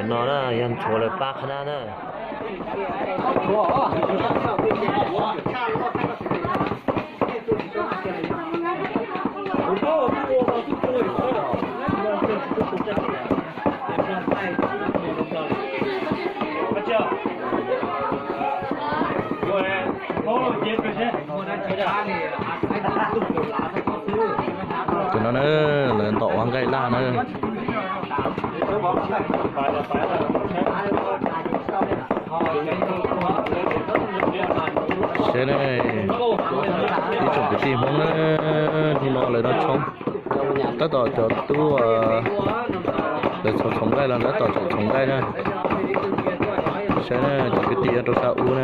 No na yog ntxhuav lawv pab qhab nab na. Tus no na, lawv ntaus ua nqaij laj na. Saib ne, ib tsoom kwv tij Hmoob na, hnub no lawv noj tshoob, tab tom cov tub, lawv txhoov txhoov nqaij los tab tom tseem txhoov nqaij na. Saib na, cov kwv tij nyob rau sab ub na.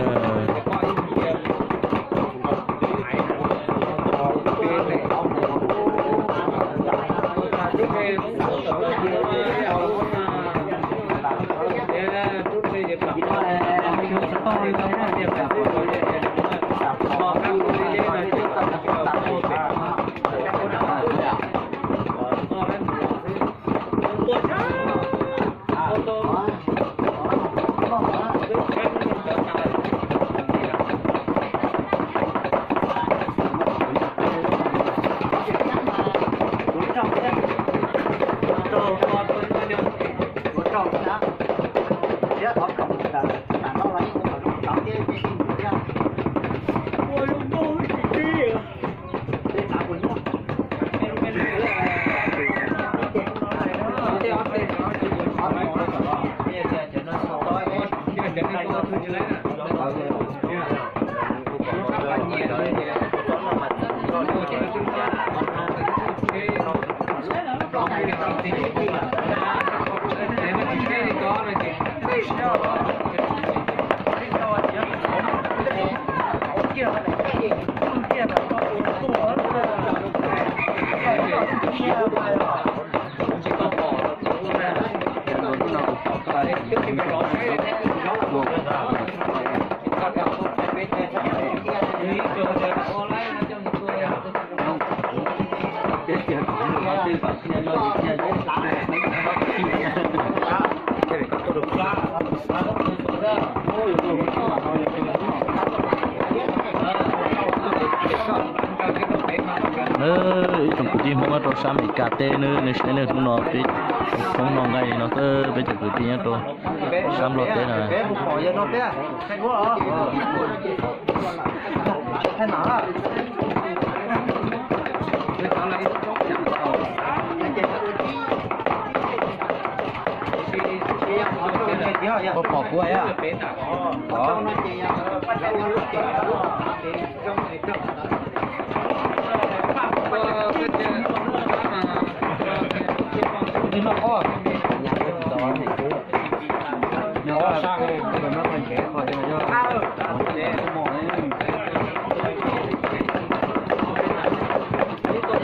Ib tsoom kwv tij Hmoob nyob rau sab Amelikas teb, nej saib ne, hnub no peb tshoob noj nqaij no, peb cov kwv tij nyob rau sab Nplog teb no. Koj pom kuv a? Tus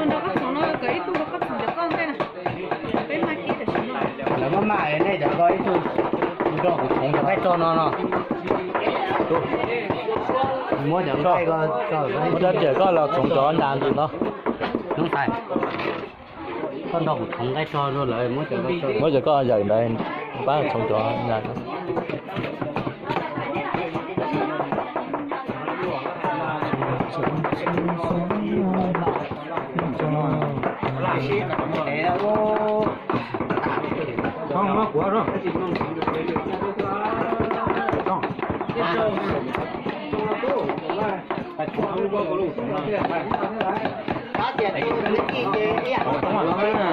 nrog koj txhoov no, koj ib tug nrog koj txhoov cov koj nqaij na. Peb maj kib tam sim no. Lawv maj maj, nej cov koj ib tug nrog kuv txhoov cov nqaij tso no no. Muab cov nqaij ko tso. Muab rab riam koj los txhoov cov ntas ntawm no. Hnub tais, koj nrog kuv txhoov nqaij tso rau lawv, muab cov koj, muab cov koj yawm ntawd, pab txhoov cov ntas.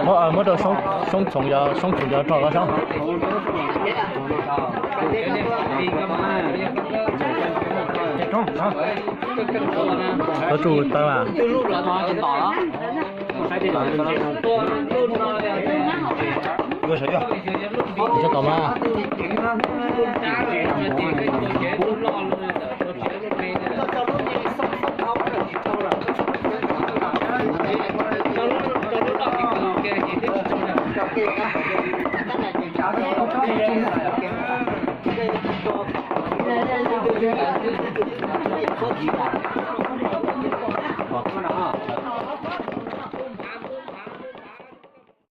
Muab, muab rau Soob txhoov cov, Soob txhoov cov rog ko Soob. Koj tsuj tawb a. Tso tom mas.